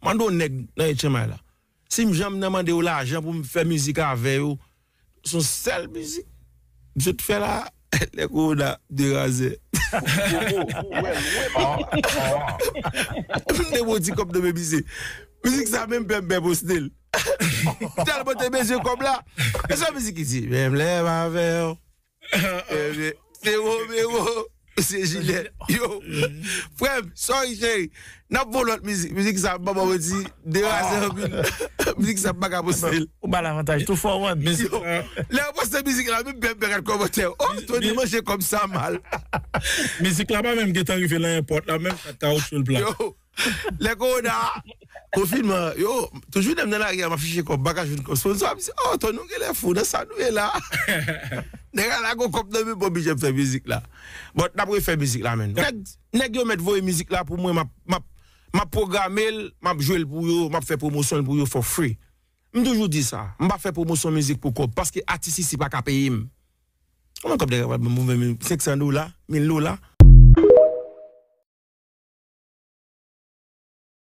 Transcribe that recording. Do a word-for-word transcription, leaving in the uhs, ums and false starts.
Mande yon nèg nan Etchenmay la. Si m janm nan mande yo lajan pou m fè mizik avè yo, se yon sèl mizik m sot fè la, lè kowona derazè. M te bon ti kòb nan men misye. Mizik sa menm pè m pè poste l. Tèlman te bezwen kòb la. E sa mizik ki di, menm lè m avè w. Ebyen, se Romero, se Jilèt. Yo, frè m, sorry cheri. N ap voye lòt mizik. Mizik sa, m pa ba w manti, derazè anpil. Mizik sa, m pa ka poste l. Ou ba l avantaj tou fò, wan. Mizik Yo, lè yo poste mizik la, menm pèp gad kòmantè. Oh, Tony manje kòb sa mal. Mizik la pa menm gentan rive nan enpòt la, menm sa kawoutchou l plat. Yo, lè kowona, konfinman, yo, toujou lè m nan lari a, m ap chèche kòb, m pa ka jwenn kòb. Sponsor ap di, oh, Tony, ou genlè fou, nan sa nou ye la. Nèg la lage yon kòb nan men, bon, bidjè m fè mizik la. But n ap refè mizik la, menn. Nèg, nèg yo mèt voye mizik la pou mwen, m ap, m ap, m ap pwograme l, m ap jwe l pou yo, m ap fè pwomosyon l pou yo for free. M toujou di sa, m pa fè pwomosyon mizik pou kòb, paske atis isi pa ka peye m. Kòman kòb nèg la pral ban m pou m fè senk san dola, mil dola?